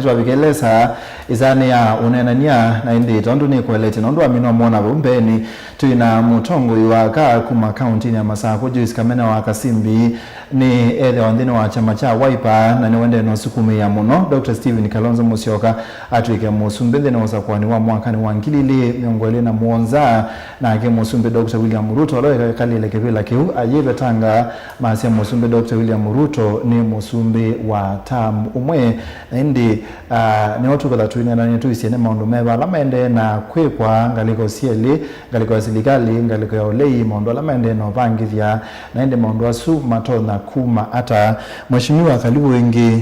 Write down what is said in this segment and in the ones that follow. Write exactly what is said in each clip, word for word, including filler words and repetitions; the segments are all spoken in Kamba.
Twavika ĩlesa ĩsaanĩ ya ũneenany'a, na ĩndĩ tondũ nĩkũeletie nũndũ wa mino mwona vau mbeenĩ, twĩ na mũtongoi wa aka kuma kaũntĩnĩ ya Masakũ, Joyce Kamene wa Kasimbi, nĩ ethĩwa nthĩnĩ wa kyama kya Wiper, na nĩwendee na ũsukumĩĩa mũno Doctor Stephen Kalonzo Musyoka atw'ĩke mũsumbĩ nthĩnĩ wa ũsakũani wa mwakanĩ wa ngili ilĩ mĩongo ĩlĩ na mũonza. Nake mũsumbĩ Doctor William Ruto, ũla wekalĩle kĩvĩla kĩu, ayĩvetanga, masya mũsumbĩ Doctor William Ruto nĩ mũsumbĩ wa term ũmwe, na ĩndĩ, ah, nĩo tũketha tũineenany'a tũisye nĩ maũndũ meva ala maendee na kwĩkwa ngalĩko syelĩ, ngalĩko ya silikalĩ, ngalĩko ya ũlei, maũndũ ala maendee na ũvangĩthya, na ĩndĩ maũndũ asu matonya kuma ata. Mheshimiwa, kalivu ĩngĩ.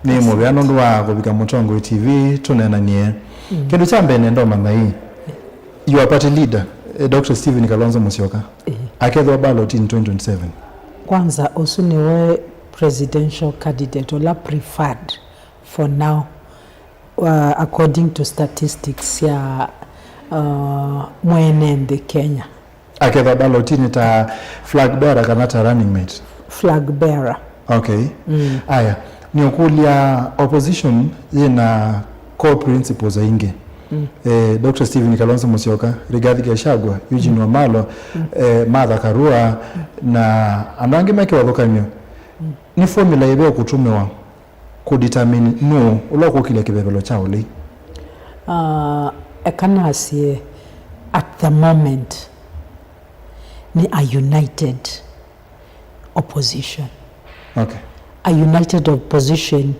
Nĩ mũvea nũndũ wa kũvika Mũtongoi T V tũneenany'e. Mm. Kĩndũ kya mbee nenda ũmanya ĩ, your party leader, eh, Doctor Stephen Kalonzo Musyoka, eh, akethwa ballot in twenty twenty-seven. Kwanza, ũsu nĩwe presidential candidate ũla preferred for now, uh, according to statistics sya, uh, mwene nthĩ Kenya. Akethwa ballotinĩ ta flag bearer kana ta running mate? Flag bearer. Okay. Mm. Aya, nĩũkũlya opposition yĩna core principles aingĩ. Mm. Eh, Doctor Stephen Kalonzo Musyoka, Rigathi Gachagua, Eugene, mm, Wamalwa, mm, eh, Martha Karua, mm, na andũ angĩ me kĩvathũkany'o. Mm. Nĩ formula yĩva ĩkũtũmĩwa kũdetermine nũũ ũla ũkũkĩlya kĩvevelo kya ũlei? Ah, eka nasye, at the moment, nĩ a united opposition. Okay. A united opposition,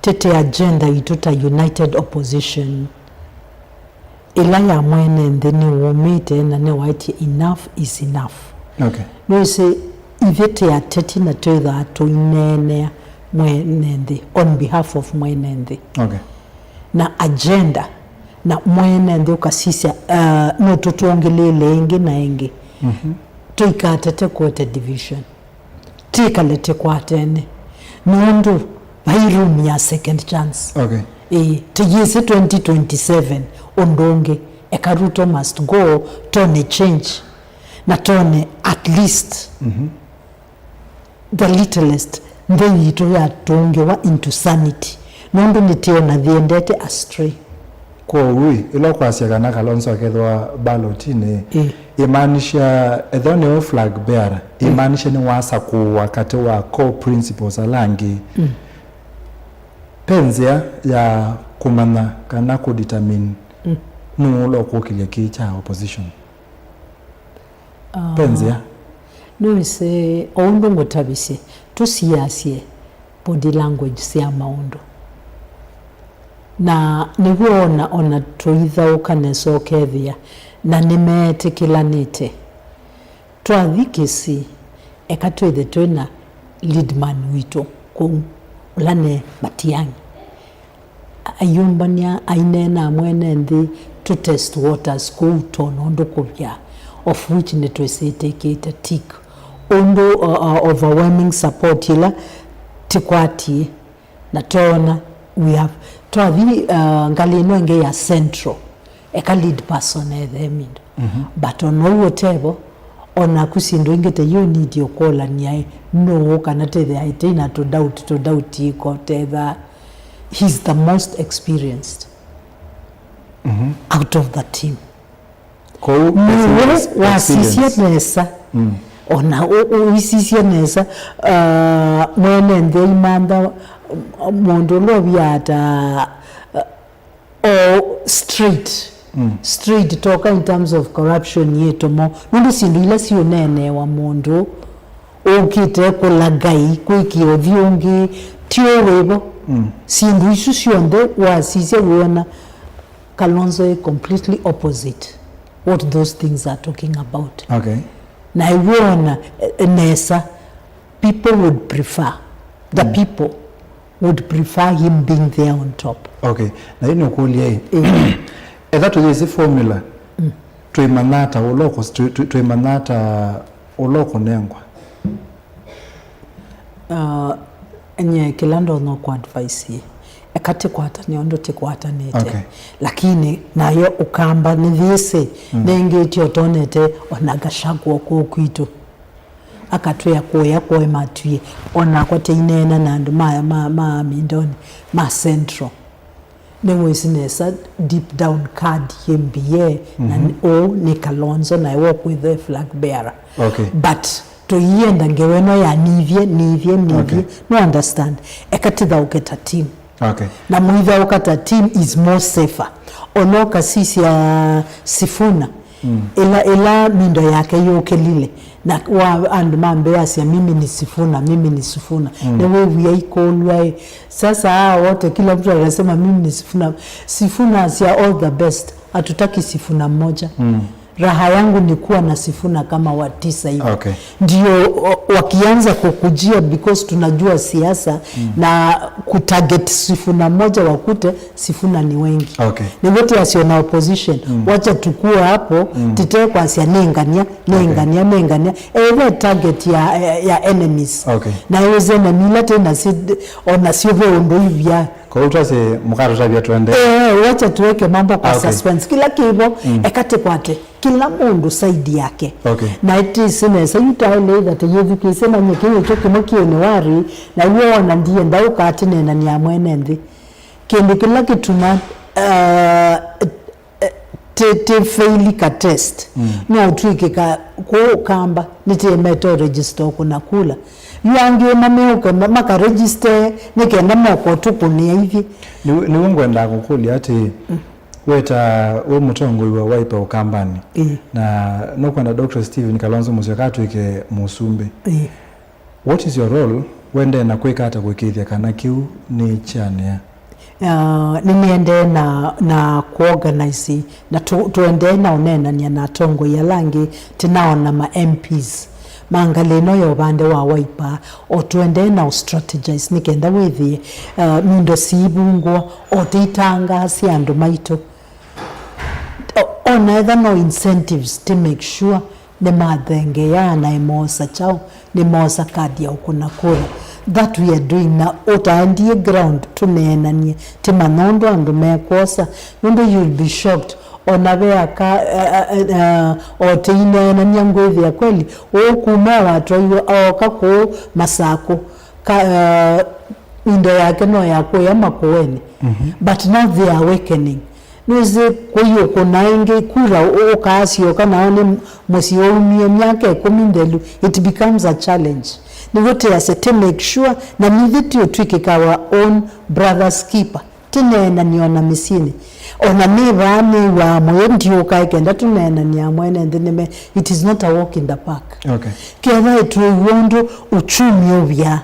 tete agenda itũ ta united opposition. Ĩla ya mwene nthĩ nĩwũmĩte na nĩwaĩtye enough is enough. Okay. Nĩwĩsĩ, ithyĩ tĩ ateti na twĩthaa tũineenea mwene nthĩ, on behalf of mwene nthĩ. Okay. Na agenda, na mwene nthĩ ũkasisya, uh, no tũtũngĩlĩĩle ĩngĩ na ĩngĩ. Mhm. Tũikatete kũete division. Tĩkale tĩkwatene, nũndũ vai room ya second chance. Okay. Ĩĩ, tĩyĩsĩ twenty twenty-seven ũndũ ũngĩ, eka Ruto must go, tone change, na tone at least, mhm, the littlest, nthĩ yitũ yatũngĩwa into sanity, nũndũ nĩtĩona thiendete astray. Kwoou, ĩla ũkwasya kana Kalonzo akethĩwa ballotinĩ, ĩ, ĩmaanisha, ethĩwa nĩwe flag bearer, ĩ, ĩmaanisha nĩwasakũwa katĩ wa core principles ala angĩ. Mm. Ve nzĩa ya kũmanya kana kũdetermine, mm, nũũ ũla ũkũkĩlya kĩĩ kya opposition? Ah, ve nzĩa. Nĩwĩsĩ, o ũndũ ngũtavisye, tũsiasye body language sya maũndũ. Na nĩw'o ona, ona tũithaũka nesa ũkethĩa, na nĩmeetĩkĩlanĩte. Twathi Kisii, eka twĩthe twĩ na lead man witũ kũu, ũla nĩ Matiang'i. Ayũmbany'a, aineenaa mwene nthĩ, tũ test waters kũu, tona ũndũ kũvyaa, of which nĩtwĩsĩtĩkĩte tick. Ũndũ, uh, uh, overwhelming support ĩla tĩkwatie, na tona we have, twathi, uh, ngalĩ ĩno ĩngĩ ya Central, eka lead person ethee Mindo. Mhm. But ona ũu ũtevo, onaku syĩndũ ingĩ ta yu nĩtĩ ũkũlany'a, ĩ, nũũ kana tethĩa ĩtĩ na tũ doubt, tũ doubt ĩko tetha. He's the most experienced, mhm, out of the team. Kwoou nĩwe wasisye nesa. Mm. Ona ũ-, ũisisye nesa, uh, mwene nthĩ aimantha, uh, mũndũ ũla ũviata, uh, o straight. Mm. Straight toka in terms of corruption yĩtomo. Nũndũ syĩndũ ila siũneenewa mũndũ ũkĩte kũla ngai kwĩkĩa ũthi ũngĩ, ti ũwĩvo. Mm. Syĩndũ isu syonthe wasisya wĩona Kalonzo ĩ completely opposite what those things are talking about. Okay. Na ĩw'ona, eh, nesa, people would prefer, the, mm, people would prefer him being there on top. Okay. Na ĩno kũlya ĩ, eh, etha tũyĩsĩ formula, mm, twĩmanya ata ũla ũkũ-, twĩ-, twĩ-, twĩmanya ata ũla ũkũnengwa? Uh, nye kĩla ndonya kũ advise, eka tĩkwatane ũndũ tĩkwatanĩte. Okay. Lakini nayo ũkamba nĩthĩsĩ, mm, nengĩtye ũtonete ona Gachagua kũu kwitũ. Akatwĩa kũya kwoe matwie, onakwa teineena na andũ ma, ma, ma Mindoni, ma Central. nĩwĩsĩ nesa deep down card yĩ M B A, na nĩ- ũũ nĩ Kalonzo, na ewe kwĩthwe flag bearer. Okay. But tũienda ngewa ĩno ya nithye, nithye, nithye. Okay. No understand. Eka tĩthaũke ta team. Okay. Na mũithaũka ta team is more safer. Ona ũkasisya Sifuna, ĩla, ĩla mindo yake yũkĩlile, na wa andũ mambĩasya, "Mimi ni Sifuna, mimi ni Sifuna." Nĩwĩw'ia ikũlw'a ĩ. Sasa hawa wote, kila mtu anasema, "Mimi ni Sifuna." Sifuna asya, "All the best." Hatutaki Sifuna mmoja. Raha yangu ni kuwa na Sifuna kama wa tisa hivi. Okay. Ndio, o- wakianza kukujia, because tunajua siasa, na kutarget Sifuna mmoja wakute, Sifuna ni wengi. Okay. Nĩw'o tũasyo na opposition, wacha tukue hapo, tite kwasya nĩ ngania, nĩ ngania, nĩ ngania. Ethe target ya, ya, ya enemies. Okay. Na those enemy ila tena si, ona sio ve ũndũ ivya. Kwoou twasye mũkatũtavya twende. Eh, wacha tuweke mambo kwa Okay. suspense. Kila kĩvo, eka tĩkwate kila mũndũ side yake. Okay. Na ĩtĩsĩ nesa, yu taeleitha tĩyĩthukĩĩsye manye kĩu kyo kĩmwe kĩũnĩ warĩ, na iwe wona ndienda ũka tĩneenania mwene nthĩ. Kĩndũ kĩla kĩtuma, uh, tĩ, tĩ fail ka test, no ũtw'ĩkĩka kũũ Kamba, nĩtĩemetwe register ũkũna kula. Yu angĩ mamĩũke ma- maka register nĩ kenda moko tũkũnĩa ithyĩ. Nĩw'o nĩw'o ngwendaa kũkũlya atĩ, weta wĩ mũtongoi wa Wiper Ũkambanĩ, Ĩĩ. Na nũkwenda Doctor Stephen Kalonzo Musyoka atw'ĩke mũsumbĩ. Ĩĩ. What is your role? Wendee na kwĩka ata kũĩkĩĩthya kana kĩu nĩkyanĩa? Uh, nĩnĩendee na, na kũorganize, na tũ- tũendee na ũneenany'a na atongoi ala angĩ tĩnaona ma M Ps ma ngalĩ ĩno ya ũvande wa Wiper, o tũendee na ũstrategize nĩ kenda wĩthĩe, uh, mindo siivungwa, o tĩitangaasya andũ maitũ. O- ona etha no incentives, to make sure nĩmathengeea na ĩmoosa kyaũ, nĩmoosa kadi ya ũkũna kura. That we are doing. Na ũtaendie ground tũneenanie, tĩmanya ũndũ andũ mekwosa, nũndũ you'll be shocked. Ona ve aka, eh, eh, eh, o tĩineenania ngwĩthĩa kweli, ũũ kuma watwaiwe ooka kũũ Masakũ, ka, eh, indo yake no ya kũya Makueni. But now they are awakening. Nĩwĩsĩ kũiũkũna ĩngĩ kura ũ- ũkaasyoka nao nĩ mũsyĩ waumie myaka ĩkũmi nthelu, it becomes a challenge. Nĩw'o tĩasya tĩ make sure, na nithyĩ tĩ ũtw'ĩkĩka our own brother's keeper. Tĩneenanie ona mĩsyĩnĩ. Ona nĩ vaa nĩw'aa mũyo ndiũkae kenda tũneenanie mwene nthĩ nĩme, it is not a walk in the park. Okay. Ketha ĩtwĩw'a ũndũ uchumi ũvyaa.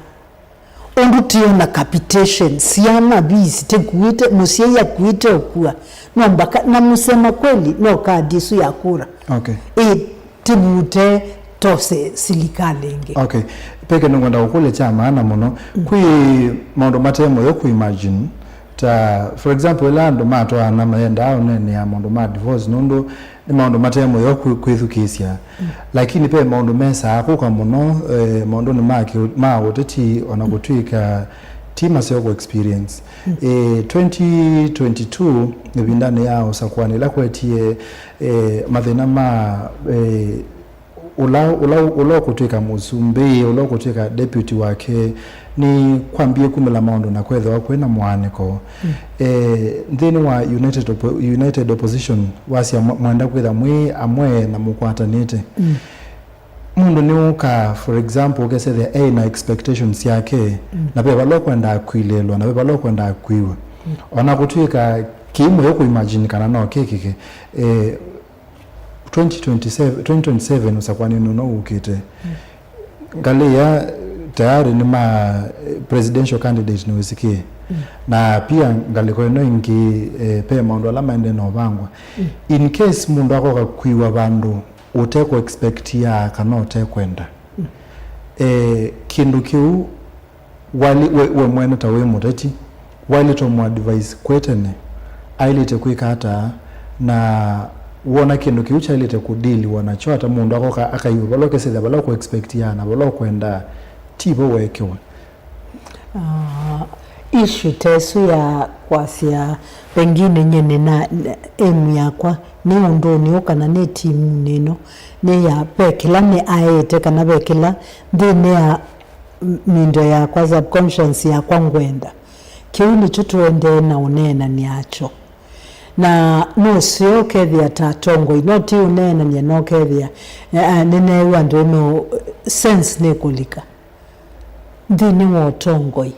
Ũndũ tĩona capitation, syana fees tĩkuĩte, mũsyai akuĩte ũkua. No mbaka, na mũsema kweli, no kadi ĩsu ya kura. Okay. Ĩ, tĩvute tose silikalĩ ĩngĩ. Okay. Peke nĩngwenda kũkũlya kya maana mũno. Kwĩ maũndũ mate mũyo kũ imagine. Ta, for example, ĩla andũ matwaana mayendaa ũneenea maũndũ ma divorce, nũndũ nĩ maũndũ mate mũyo kwĩ- kwĩthukĩĩsya. Lakini ve maũndũ mesaa kũka mũno, eh, maũndũnĩ ma kĩ- ma ũteti, ona kũtw'ĩka ti maseo kũ experience. Eh, twenty twenty-two, ĩvindanĩ ya ũsakũani ĩla kwetie, eh, mathĩna ma, eh, ũla, ũla, ũla ũkũtw'ĩka mũsumbĩ, ũla ũkũtw'ĩka deputy wake, nĩ kwambie kumĩla maũndũ na kwethĩwa kwĩ na mũaanĩko. Eh, nthĩnĩ wa United Oppo- United Opposition, wasya mwe- mwenda kwĩtha mwĩ amwe na mũkwatanĩte. Mũndũ nĩũkaa, for example, ũkesethĩa e na expectations syake, na ve vala ũkwendaa kwilĩĩlwa, na ve vala ũkwendaa kwĩw'a. Ona kũtw'ĩka kĩimwe ũkũimagine kana no kĩkĩke, eh, twenty twenty-seven, twenty twenty-seven ũsakũanĩnĩ ũno ũkĩte, ngalĩ ya tayari nĩ ma, eh, presidential candidate nĩwĩsĩkĩe. Na pia ngalĩko ĩno ĩngĩ, eh, pe maũndũ ala maendee na ũvangwa. In case mũndũ akoka kwĩw'a vandũ ũtekũ expectia kana ũtekwenda, eh, kĩndũ kĩu wali, we, we mwene ta wĩ mũteti, wailĩte ũmũ advise kwĩ tene ailĩte kwĩka ata, na wona kĩndũ kĩu kyailĩte kũdiliwa nakyo ata, mũndũ akoka akaiw'a vala ũkesethĩa vala ũkũ expectia na vala ũkwendaa ti vo weekiwa. Ah, issue ta ĩsu ya kwasya pengine nyie nĩna aim yakwa nĩ ũndũnĩ ũũ kana nĩ timunĩ ĩno, nĩ ya ve kĩla nĩ aĩte kana ve kĩla nthĩnĩ ya m- mindo yakwa, subconscious yakwa ngwenda. Kĩu nĩkyo tũendee na ũneenany'a kyo. Na nũseo ũkethĩa ta atongoi, no ti ũneenany'a, no ũkethĩa, eh, eh, nĩneew'a andũ ĩno, sense nĩkũlika nthĩnĩ wa ũtongoi,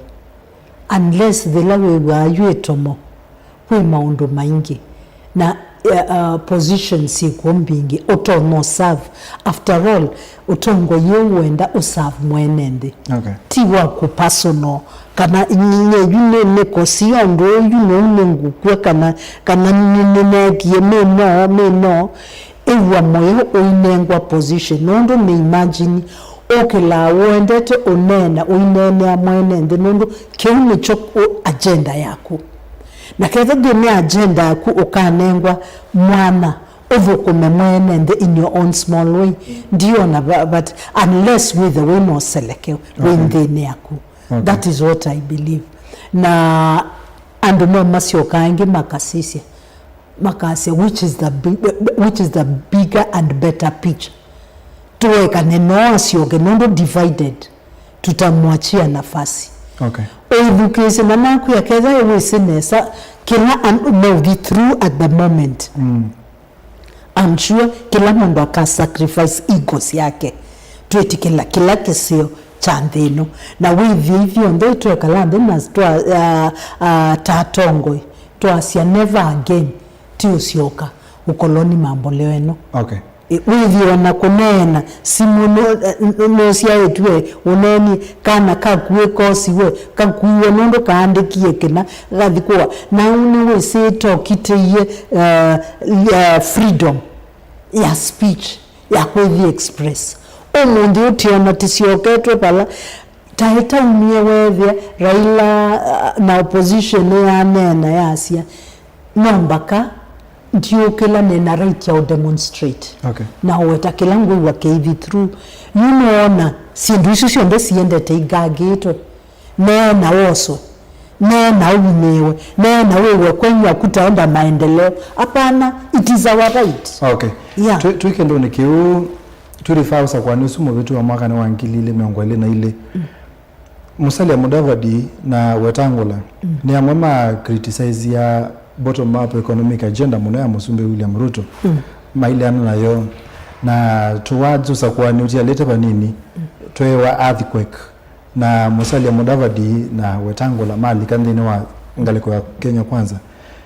unless yĩla wĩw'aa yu ĩtomo, kwĩ maũndũ maingĩ na, eh, uh, positions syĩkw'o mbingĩ ũtonya serve. After all, ũtongoi ũũ wenda ũserve mwene nthĩ. Okay. Ti waku personal, kana nye yu nĩ, nĩkosie ũndũ ũyu, nũu nĩngũkw'a, kana, kana nĩ, nĩneekie mĩnoo, mĩnoo. Ĩw'a mũyo ũinengwa position, nũndũ nĩ imagine ũkĩlaa ũendete ũneena ũineenea mwene nthĩ, nũndũ kĩu nĩkyo ũ-, agenda yaku. Na ketha nthĩnĩ agenda yaku ũkanengwa mwanya ũthũkũme mwene nthĩ in your own small way, ndiona va-, but unless wĩthe wĩ na ũseleke wĩ, okay, nthĩnĩ yaku. Okay. That is what I believe. Na andũ no masyokaa ĩngĩ makasisya, makasya, which is the big, which is the bigger and better picture? Tũekane no asyoke, nũndũ divided tutamwachia nafasi. Okay. Ũithukĩĩsye na nakwĩa, ketha wĩsĩ nesa kĩla andũ meũthi through at the moment. Mm. I'm sure kĩla mũndũ aka sacrifice ego syake twĩtĩkĩla kĩla kĩseo kya nthĩ ĩno. Na wĩthie ithyonthe twekala nthĩ na twa, uh, uh, ta atongoi, twasya never again, ti ũsyoka ũkoloni mamboleo ĩno. Okay. Ĩ, wĩthĩe ona kũneena, simũ no-, n-, n-, nũsyaĩtw'e ũneeni, kana kakuĩ kosiwe, kakuiwe nũndũ kaandĩkie kĩna, gathi kũa. Na ũu nĩwĩsĩ tokitĩie, uh, uh, freedom ya speech, ya kwĩthi express. Ũmũnthĩ ũtiona tĩsyoketwe vala, taĩtaumie weethĩa Raila, uh, na opposition yaneena yasya, no mbaka ndiũkĩla nĩ na right ya ũdemonstrate. Okay. Na ũweta kĩla ngwĩw'a kĩithi through. Yu nĩwona syĩndũ isu syonthe siendete ingangĩtwe. Neena woswe. Neena ũumĩĩwe. Neena wĩw'e kwenyu akutaenda maendeleo. Hapana, it is our right. Okay. Yeah. Twĩ, twĩ kĩndũnĩ kĩu, twĩrĩfaa ũsakũani ũsu mũvĩtu wa mwakanĩ wa ngili ilĩ mĩongo ĩlĩ na ilĩ. Mm. Musalia Mudavadi na Wetangula, mm, nĩ amwe ma criticize ya bottom up economic agenda mũno ya Mũsumbĩ William Ruto. Mm. Maileana nayo. Na towards ũsakũani ũtialĩte vanini, mm, tweewa earthquake. Na Musalia Mudavadi na Wetangula malika nthĩnĩ wa ngalĩko ya Kenya Kwanza.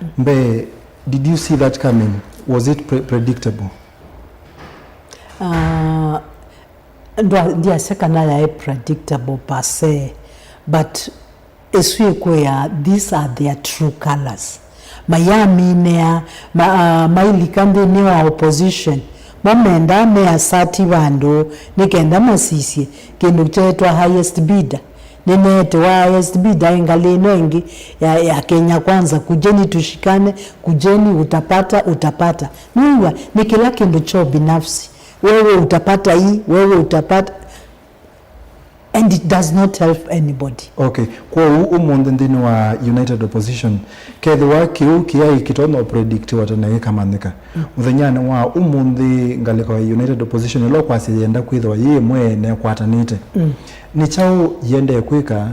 Mm. Mbee, did you see that coming? Was it pre-, predictable? Ah, Ndwa-, ndyasya kana yaĩ predictable per se, but ĩsu ĩkwĩa, these are their true colors. Mayaminĩa, ma-, ah, mailika nthĩnĩ wa opposition, mo mendaa measati vandũ nĩ kenda masisye kĩndũ kyeetwa highest bidder. Nĩneetĩwa highest bidder ĩ ngalĩ ĩno ĩngĩ ya, ya Kenya Kwanza, kujeni tushikane, kujeni, utapata, utapata. Nĩw'a, nĩ kĩla kĩndũ kyo binafsi. Wewe utapata hii, wewe utapata, and it does not help anybody. Okay, kwoou ũmũnthĩ nthĩnĩ wa United Opposition, kethĩwa kĩu kĩaĩ kĩtonya ũpredictiwa tene gĩkamanyĩka, mm, mũthenyanĩ wa ũmũnthĩ ngalĩko ya United Opposition ĩla ũkwasya yenda kwĩthĩwa yĩ ĩmwe na ĩkwatanĩte, mm, nĩ kyaũ yĩendee kwĩka?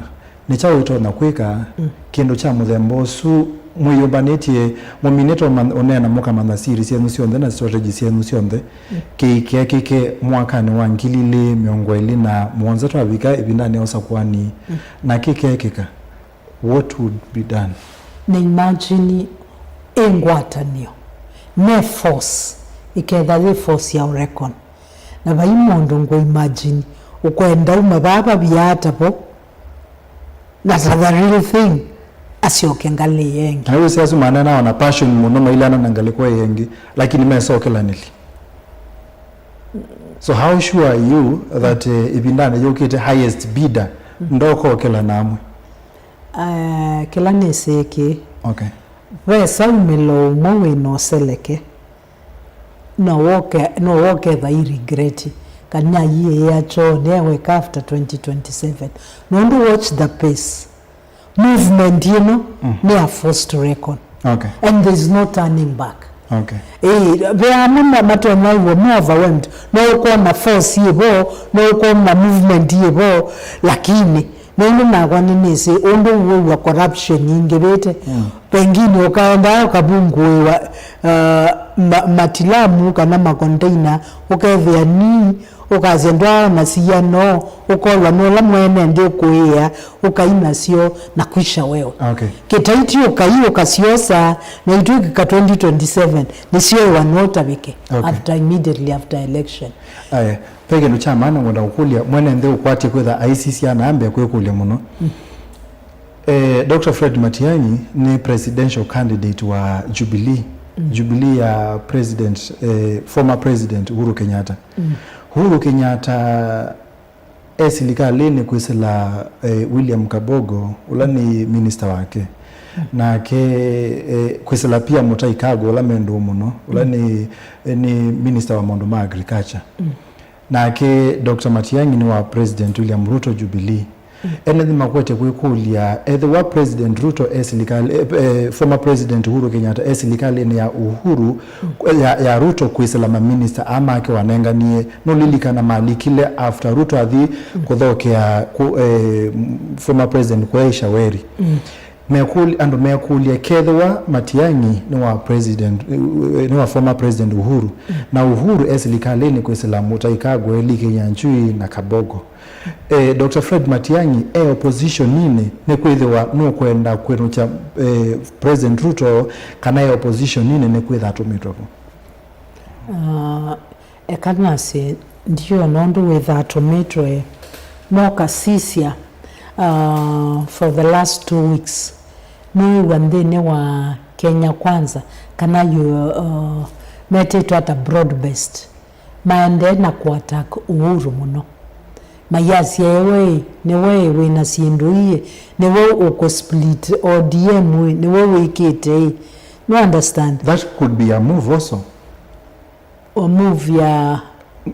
Nĩ kyaũ ĩtonya kwĩka, mm, kĩndũ kya mũthemba ũsu mwĩyũmbanĩtye, mũminĩte ũman-, ũneena mũkamanya siri syenyu syonthe na strategy syenyu syonthe, mm, kĩikekĩke mwakanĩ wa ngili ilĩ mĩongo ĩlĩ na mũonza twavika ĩvindanĩ ya ũsakũani, mm, na kĩkekĩka, what would be done? Na imagine ĩ ngwatanĩo, ne force, ĩketha yĩ force ya ũreckon. Na vai mũndũ ngũ imagine ũkwenda uma vaa vavia ata vo, na ta the real thing, asyoke ngalĩ ĩyo ĩngĩ. Na wĩsĩ asu maneenaa na passion mũno, mailana na ngalĩko ĩyo ĩngĩ, lakini mesokĩlanĩlye. So how sure are you that, eh, ĩvindanĩ yũkĩte highest bidder ndokokĩla namwe? Eh, kĩla nĩsĩ kĩ. Okay. Ve saumĩlo ũmwe wĩ na ũseleke. No woke, no woke ethwa i regret kana aiĩĩa kyoonĩ eweka after twenty twenty-seven. Nũndũ watch the pace. Movement ĩno, mm, nĩ a force to reckon. Okay. And there is no turning back. Okay. Ĩĩ, ve amwe ma-, matonya wĩw'a me overwhelmed. No ũkwona force yĩ vo, no ũkwona movement yĩ vo, lakini Na ĩndĩ nakwa nĩnĩsĩ ũndũ wĩw'a corruption ingĩvĩte. Mm. Pengine ũkaendaa ũkavungũĩwa, uh, ma-, matilamu kana makonteina, ũkethĩa nii, ũkasya ndwaona siya no, ũkolwa nĩ ũla mwene nthĩ ũkũĩĩa, ũkai nasyo na kwisha wewe. Okay. Kĩtaiti ũkai ũkasyosa, na itwĩkĩka twenty twenty-seven, nĩsyoĩwa no ũtavĩke. Okay. After, immediately after election. Aya, ve kĩndũ kya maana ngwenda kũkũlya, mwene nthĩ ũkwatye kwĩtha aisisya na ambĩa kwĩkũlya mũno. Mm. Eh, Doctor Fred Matiang'i nĩ presidential candidate wa Jubilee. Mm. Jubilee ya president, eh, former president Uhuru Kenyatta. Mm. Uhuru Kenyatta e silikalĩnĩ kwĩsĩla, eh, William Kabogo, ũla nĩ minister wake. Mm. Nake, eh, kwĩsĩla pia Mutahi Kagwe, ũla me ndũũ mũno, ũla, mm, nĩ, eh, nĩ minister wa maũndũ ma agriculture. Mm. Nake Doctor Matiang'i nĩ wa President William Ruto Jubilee. Mm. Ene nĩmakwete kwĩkũlya, ethĩwa President Ruto e silikali, eh, eh, former President Uhuru Kenyatta e silikalĩnĩ ya Uhuru, mm, ya, ya Ruto kwĩsĩla maminista aa make wanenganie, nũlilikana malikile after Ruto athi, mm, kũthokea ku, eh, former President kũya Ishaweri. Mm. Mekũl-, andũ mekũlya kethĩwa Matiang'i nĩ wa president, eh, nĩ wa former President Uhuru, mm, na Uhuru e silikalĩnĩ kwĩsĩla Mutahi Kagwe, Lee Kinyanjui na Kabogo. Eh, Doctor Fred Matiang'i e oppositioninĩ nĩkwĩthĩwa nũkwenda kwĩnũkya, eh, President Ruto, kana e oppositioninĩ nĩkwĩtha atũmĩtwe vo? Ah, eka nasye, ndiona ũndũ wĩtha atũmĩtwe. Nokasisya, ah, for the last two weeks, nĩwĩw'a nthĩnĩ wa Kenya Kwanza, kana yu, uh, metĩtwe ata, broad based, maendee na kũattack Uhuru mũno. Mayasya, ewe ĩ, nĩwe ĩ wĩna syĩndũ ii, nĩwe ũkũsplit O D M ĩ, nĩwe wĩkĩte ĩ. No understand? That could be a move also. O move ya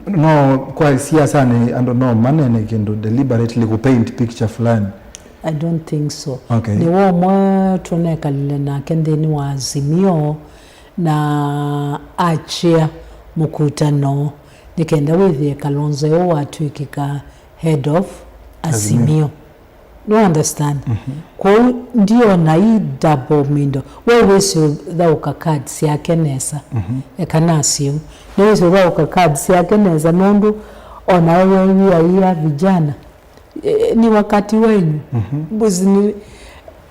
No, kwa siasanĩ andũ no manene kĩndũ deliberately kũ paint picture fulani. I don't think so. Okay. Nĩwe ũmwe tũnekalile nake nthĩnĩ wa Azimio na achĩa mũkutano nĩ kenda wĩthĩe Kalonzo yo watw'ĩkĩka head of Azimio. Azimio. No understand? Mhm. Kwoou ndiona ii double middle. We wĩsĩ ũthaũka cards syake nesa. Mhm. Eka nasyo. Nĩwĩsĩ ũthaũka cards syake nesa nũndũ ona wewe wia vijana. Eh, ni wakati wenyu. Mhm. Buzi ni,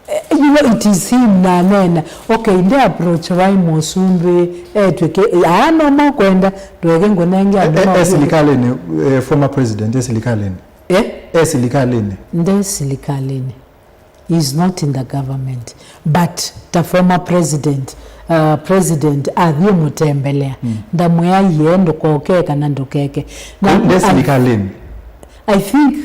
eh, you know, it is him na nena. Okay, nde approach vai mũsumbĩ, etwĩke, aa no makwenda, ndweke ngũnenge andũ. E, e, e silikalĩnĩ, eh, former president, e silikalĩnĩ. Eh? E silikalĩnĩ. Nde silikalĩnĩ. He is not in the government. But ta former president, uh, president athiĩ mũtembelea. Mm. Ndamwĩa, "Yee, ndũkoke kana ndũkeke." Na nde I, silikalĩnĩ. I think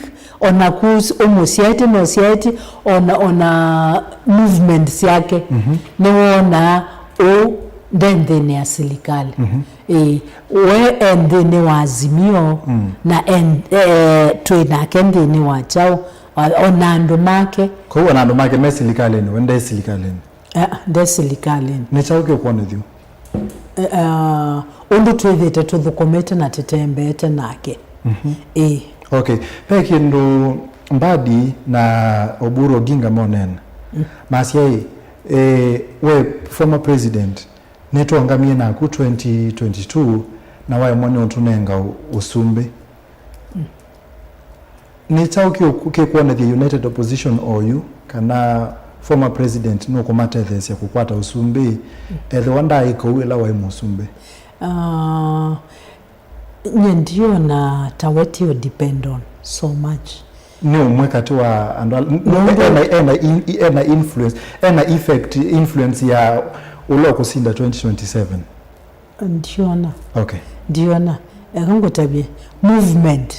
ona kus-, ũmũsyaĩtye, nũsyaĩtye, ona, ona movement syake, mhm, nĩwonaa ũ nde nthĩnĩ ya silikalĩ. Mhm. Ĩĩ, we e nthĩnĩ wa Azimio, mm, na e, e, twĩ nake nthĩnĩ wa kyaũ, o, ona andũ make. Kwoou ona andũ make me silikalĩnĩ, we nde silikalĩnĩ? Eh, nde silikalĩnĩ. Nĩ kyaũ kĩũkwonethya? Eh, ah, ũndũ twĩthĩte tũthũkũmĩte na tũtembeete nake. Mhm. Ĩĩ. Okay. Ve kĩndũ Mbadi na Oburu Oginga monena. Mm. Masya ĩ, eh, we former president, nĩtwaũngamie naku twenty twenty-two, na waemwa nĩ ũtũnenga ũ-, ũsumbĩ. Mm. Nĩ kyaũ kĩũ-, kĩkwonethya United Opposition oyu kana former president nũkũmatetheesya kũkwata ũsumbĩ, ethĩwa ndaaĩka ũu ĩla waĩ mũsumbĩ? Ah, nye ndiona ta we ti ũ depend on so much. Nĩ ũmwe katĩ wa andũ ala, n-, n-, nũndũ ena, ena in-, ena influence, ena effect, influence ya ũla ũkũsinda twenty twenty-seven. Ndiona. Okay. Ndiona. Eka ngũtavye. Movement.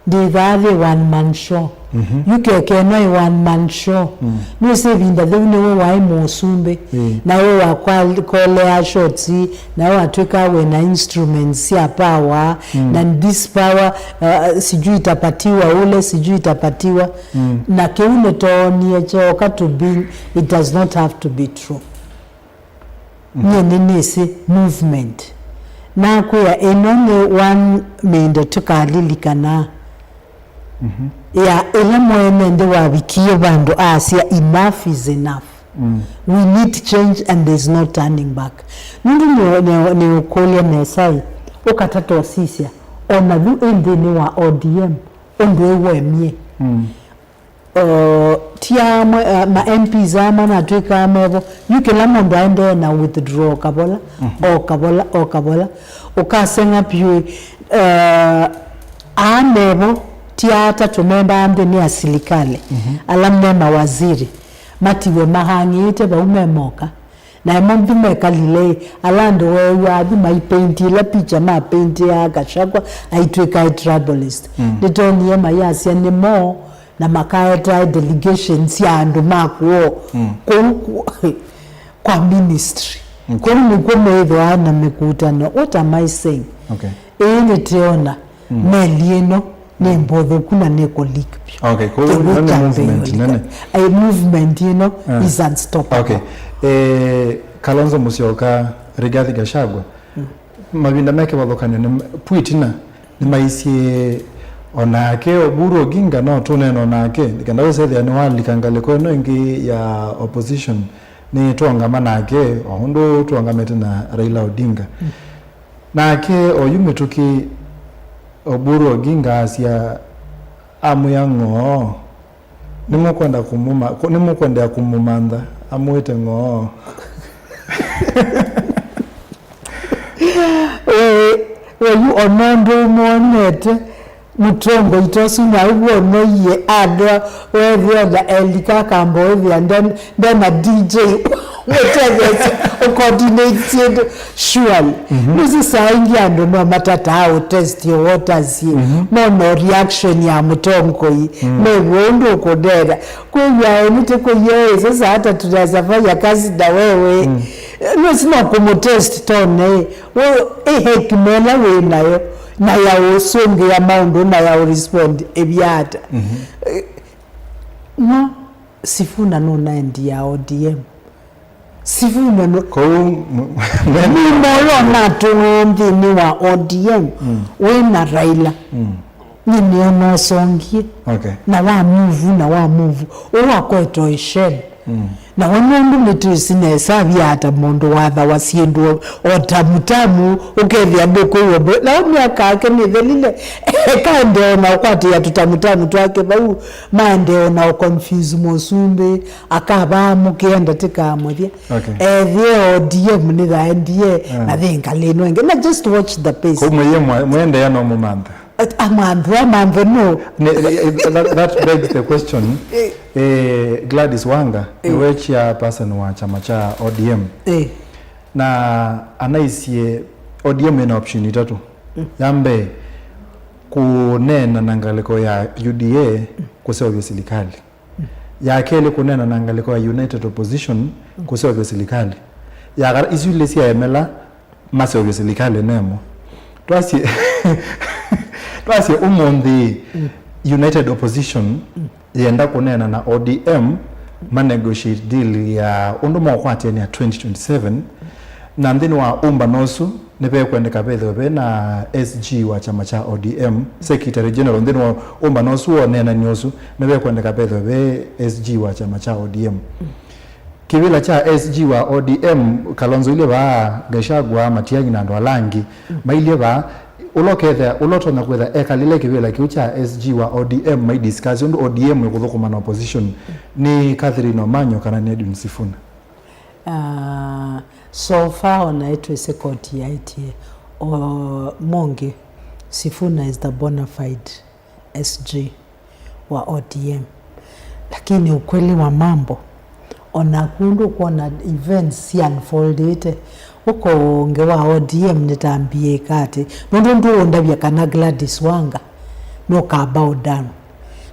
Ndĩthaa thĩ one man show. Mhm. Yu keke no ĩ one man show. Mm. Nĩsĩ ĩvinda thĩu nĩwe waĩ mũsumbĩ. Mm. Nawe wakolea shots, nawe watwĩka wĩna instruments sya power, mm, na this power, uh, sijui itapatiwa ule, sijui itapatiwa. Mm. Na kĩu nĩtoonie kyoka to be, it does not have to be true. Nyie nĩnĩsĩ movement. Nakwĩa, ĩno nĩ one mĩndũ tũkalilikana. Ya ĩla mwene nthĩ wavikie vandũ asya, "Enough is enough. We need change and there's no turning back." Nũndũ nĩ, nĩ, nĩũkũlya nesa ĩ, ũkatata ũsisya, o na yu ĩ nthĩnĩ wa O D M, ũndũ ĩ wemie. Uh, ti amwe, uh, ma M Ps aa manatw'ĩkaa mevo, yu kĩla mũndũ aendee na withdraw o kavola, o kavola, o kavola, ũkaseng'a pyũ. Uh, aa mevo ti aa ta tũmembaa nthĩnĩ ya silikalĩ, ala me mawaziri, matiwe mahang'ĩĩte vau me moka. Na ĩmwe nthĩ mekalile ĩ, ala andũ weew'aa athi maipainti ĩla picha mapaintĩaa Gachagua aitw'ĩka ĩ tribalist. Nĩtonie mayasya nĩmo na makaetae delegation sya andũ ma kwoo kũu ku-, kwa ministry. Kũu nĩkw'o methĩawa na mĩkutano. What am I saying? Okay. Ĩĩ nĩtĩona meli ĩno nĩ mbothũku na nĩ kũ leak vyũ. Okay, kwoou ĩno nĩ movement nene. Eh, movement ĩno is unstoppable. Okay. Eh, Kalonzo Musyoka, Rigathi Gachagua, mavinda me kĩvathũkany'o nĩ pwĩtina nĩmaisye onake Oburu Oginga no tũneena onake nĩkenda wĩsethĩa nĩwalika ngalĩko ĩno ĩngĩ ya opposition, nĩ tũongama nake o ũndũ tũongamĩte na Raila Odinga. Nake oyu mĩtũkĩ Oburu Oginga asya, amwĩa ng'oo, nĩmũkwenda kũmũma-, kũ-, nĩmũkwendea kũmũmantha, amwĩte ng'oo. Ĩĩ, oyu ona ũndũ ũmwonete, mũtongoi ta ũsu naĩ w'o ũnoie andũ, weethĩa na Elika akamba wĩthĩa nde-, ndena D J mũtetheesya ũcoordinate syĩndũ. Surely. Nũsĩ saa ingĩ andũ no matataa ũtest o waters, mona reaction ya mũtongoi, mew'e ũndũ ũkũneena. Kwĩw'a eni tĩkũie ĩ, sasa hata tunaweza fanya kazi na wewe. Nũsĩ no kũmũtest tone, we, ĩ hekima ĩla wĩ nayo, na ya ũsũngĩa maũndũ, na ya ũrespond ĩvya ata. Eh, no, Sifuna nũnaendie O D M. Sifuna nũ-, kwoou nũmolwa natũaa nthĩnĩ wa O D M wĩ na Raila. Nĩ nĩona ũsongie. Okay. Na wa move, na wa move. Ũũ akwetwa Ishel. Na we nũndũ nĩtwĩsĩ nesa avia ata mũndũ wathawa syĩndũ o, o tamutamu, ũkethĩa ndũkwĩw'a mbũ. Na we myaka yake nĩthelile, eka endee na ũkwatĩĩa tũtamutamu twake vau, maendee na ũconfuse mũsumbĩ, akavaamũkĩa ndatĩka ya mũthya. Okay. Ethĩe O D M nĩyaendie, na yĩ ngalĩ ĩno ĩngĩ. Na just watch the pace. Kũu mwĩie mwa-, mwendeea no mũmanthe. Amanthu, amanthu nũ? Nĩ, eh, eh, that, that begs the question. Eh, Gladys Wanga, nĩwe chairperson wa kyama kya O D M. Eh. Na anaisye O D M ĩna option itatũ. Ya mbee, kũneena na ngalĩko ya U D A kũseũvya silikalĩ. Ya kelĩ, kũneena na ngalĩko ya United Opposition kũseũvya silikalĩ. Ya kata, isu ilĩ syaemela, maseũvye silikalĩ nemo. Twasye, twasye ũmũnthĩ, United Opposition yenda kũneena na O D M ma negotiate deal ya ũndũ meũkwatĩanĩa twenty twenty-seven, na nthĩnĩ wa ũmbano ũsu nĩvekwendeka vethĩwe ve na S G wa kyama kya O D M, Secretary General. Nthĩnĩ wa ũmbano ũsu wa ũneenany'a ũsu nĩvekwendeka vethĩwe ve S G wa kyama kya O D M. Kĩvĩla kya S G wa O D M, Kalonzo ilye vaa, Gachagua, Matiang'i na andũ ala angĩ mailyĩ vaa, ũla ũkethĩa, ũla ũtonya kwĩthĩa ekalĩle kĩvĩla kĩu kya S G wa O D M mai discuss ũndũ O D M ĩkũthũkũma na opposition nĩ Catherine Omanyo kana nĩ Edwin Sifuna? Ah, so far ona ĩtwĩsĩ koti yaĩtye o Mwangi Sifuna is the bona fide S G wa O D M. Lakini ukweli wa mambo, o naku ũndũ ũkwona events sya unfoldĩte, ũkonge wa O D M nĩtambĩĩka atĩ, nũndũ ndũũndavya kana Gladys Wanga nũka bow down.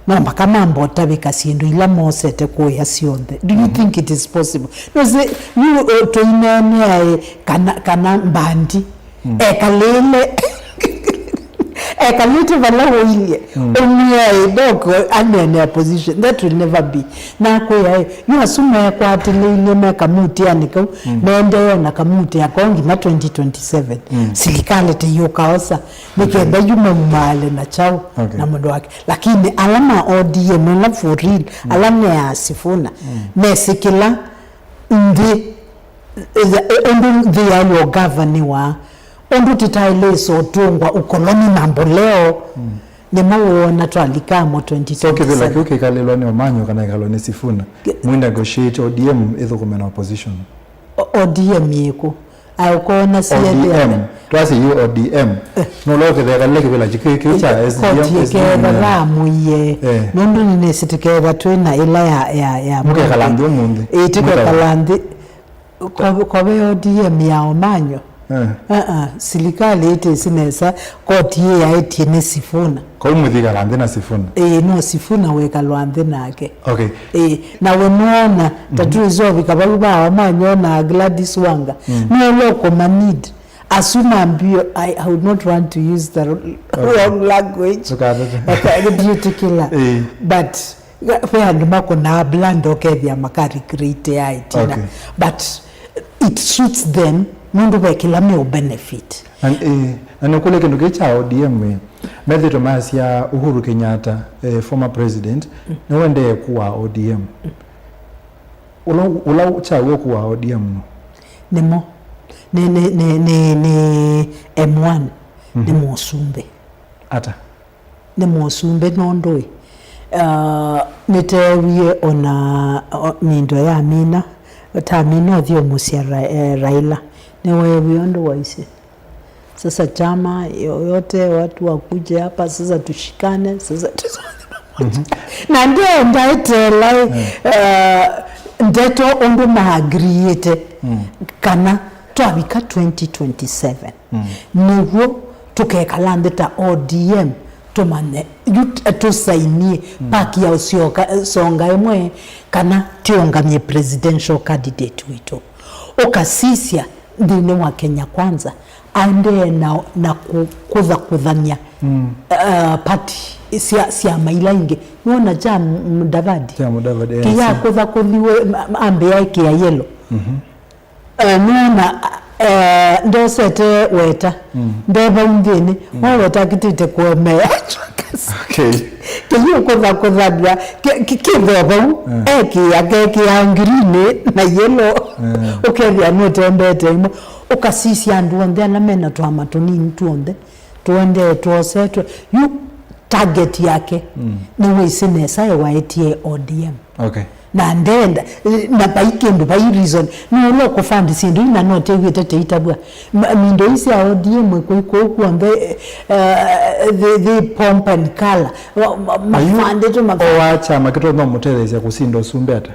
No mpaka mambe ũtavĩka syĩndũ ila mosete kũya syonthe. Do you think it is possible? Nũsĩ, yu, uh, tũineenea, eh, kana, kana mbandi ekalĩle, ekalĩte vala ũilye, mm, ũmwĩae idoko aneene opposition. That will never be. Nakwĩa ĩ, yu asu mekwatĩlĩilye me kamutĩanĩ kau, mm, meendeea na kamutĩa koo nginya twenty twenty-seven. Mm. Silikalĩ tĩyũkaosa nĩkenda yu maumaale na kyaũ, okay, na mũndũ wake. Lakini ala ma O D M, ala for real, mm, ala nĩ a Sifuna, mm, mesĩkĩla nthĩ, ũndũ nthĩ yayo ũkavaniwa, ũndũ tĩtaĩlĩsa ũtũngwa ũkoloni mamboleo, mm, nĩmo wĩona twalika mo twenty twenty-seven. So kĩvĩla kĩu kĩkalĩlwa nĩ Omanyo kana ĩkalwa nĩ Sifuna? Ke- mwi negotiate O D M ĩthũkũme na opposition? O-, O D M yĩkũ? Aũkona siethĩa O D M. Twasye yu O D M. Eh. Nũla ũkethĩa kalile kĩvĩla kĩ-, kĩu kya S D M, koti S D M, ĩketha, eh, vamũie. Eh. Nũndũ nĩnĩsĩ tũketha twĩ na ĩla ya, ya, ya mũkekala nthĩ ũmũnthĩ. Ĩĩ, tũkekala nthĩ. Ko-, kove O D M ya Omanyo. Eh. Uh-uh. Silikalĩ ĩtĩsĩ nesa koti ĩĩ yaĩtye nĩ Sifuna. Kau mũthikala nthĩ na Sifuna? Ĩĩ, no Sifuna wekalwa nthĩ nake. Okay. Ĩĩ, na we nũona, ta, mhm, twĩsovika vau va Omanyo na Gladys Wanga. Mm. Nũla ũkũmanid. Asu mambio, I, I would not want to use the wrong, okay, language. Ndũkatete. Ndũkatete. Ĩĩ. But ve andũ makũnaa blanda ũkethĩa makarecreate ya ĩtina. Okay. But it suits them, nũndũ ve kĩla meũ benefit. Na, eh, na nĩkũlya kĩndũ kĩĩ kya O D M, eh, methĩtwe masya Uhuru Kenyatta, eh, former president, mm, nĩwendee kũaa O D M. Mm. Ũla, ũla kyaw'o kũaa O D M nũ? Nĩmo. Nĩ, nĩ, nĩ, nĩ, nĩ M one. Mhm. Nĩ mũsumbĩ. Ata? Nĩ mũsumbĩ nũndũ ĩ, uh, nĩteewie ona, o, mindo ya mina, ta mina ũthyũmũsya Ra-, eh, Raila. Nĩweewie ũndũ waisye. Sasa chama yoyote watu wakuje hapa sasa tushikane, sasa tusonge pamoja. Mhm. Na ndio ndaetela, mm, uh, ndeto ũndũ maagriĩte, mm, kana twavika twenty twenty-seven. Mm. Nĩw'o tũkekala nthĩ ta O D M, tũmanye, yu t-, tũsainie, mm, paki ya ũsyoka, songa ĩmwe, kana tĩũngamye presidential candidate witũ. Ũkasisya nthĩnĩ wa Kenya Kwanza, aendee na, na kũ-, kũthakũthany'a, mm, uh, party sya, syama ila ingĩ. Nĩwona kya M-, Mudavadi? Kya Mudavadi, eh, kĩya kũthakũthiwe, ma-, ma-, ambĩa ĩkĩa yellow. Mhm. Eh, nũona, eh, ndosete weta, mm, nde vau nthĩnĩ, mm, waweta kitĩte kuomea. Okay. Kĩyũ kũtha kũthanwa, kĩ, kĩ, kĩtho vau, mm, ekĩa, kekĩa ngirini na yellow, mm, ũkethĩa nũtembete ĩmwe, ũkasisya andũ onthe ala mena twama tũnini tw'onthe, tũendee twosetwe. Yu target yake, mm, nĩwĩsĩ nesa ewaĩtie O D M. Okay. Na ndenda, na vai kĩndũ, vai reason. Nũla ũkũfund syĩndũ ina no tew'ĩte teitavw'a. Ma-, mindo ii sya O D M ĩkũi kũu kw'onthe, eh, the, the pomp and color. Ma-, ma-, mafandĩtwe mafa- o wa kyama kĩtonya mũtetheesya kũsinda ũsumbĩ ata?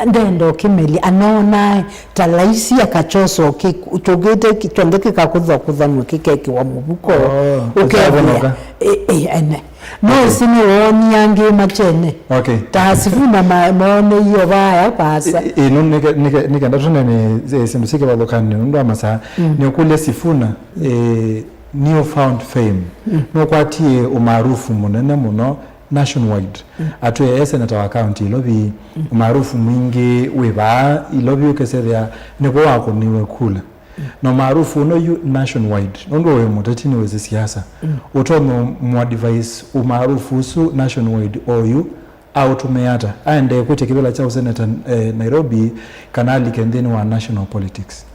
Ndenda ũkĩmelya, anonae ta laisi akachoso kĩ-, kĩũkĩte kĩ-, kyonthe kĩkakũthakũthanw'a kĩkekĩwa mũvuko. Oh, ũkethĩa ũkyavonoka. Ĩ, ĩ, ene. No, okay, ĩsĩ nĩwoonie angĩ machene. Okay. Ta Sifuna ma-, mooneie vaya vaasa. Ĩ, ĩ, ĩ, no, nĩke-, nĩke-, nĩkenda tũnene, eh, syĩndũ syĩ kĩvathũkanĩo nũndũ wa masaa. Mm. Nĩũkũlya Sifuna, eh, newfound fame. Mm. Nũkwatie ũmaarufu mũnene mũno nationwide. Mm. Atwĩe e seneta wa kaunti Ilovi, mm, ũmaarufu mwingĩ wĩ vaa Ilovi ũkesethĩa nĩvo wakũniwe kula. Mm. Na ũmaarufu ũno yu nationwide, nũndũ wĩ mũteti nĩwĩsĩ siasa. Mm. Ũtonya mũadvise ũmaarufu ũsu nationwide oyu aũtũmĩe ata? Aendee kwĩtya kĩvĩla kya ũseneta, eh, Nairobi, kana alike nthĩnĩ wa national politics?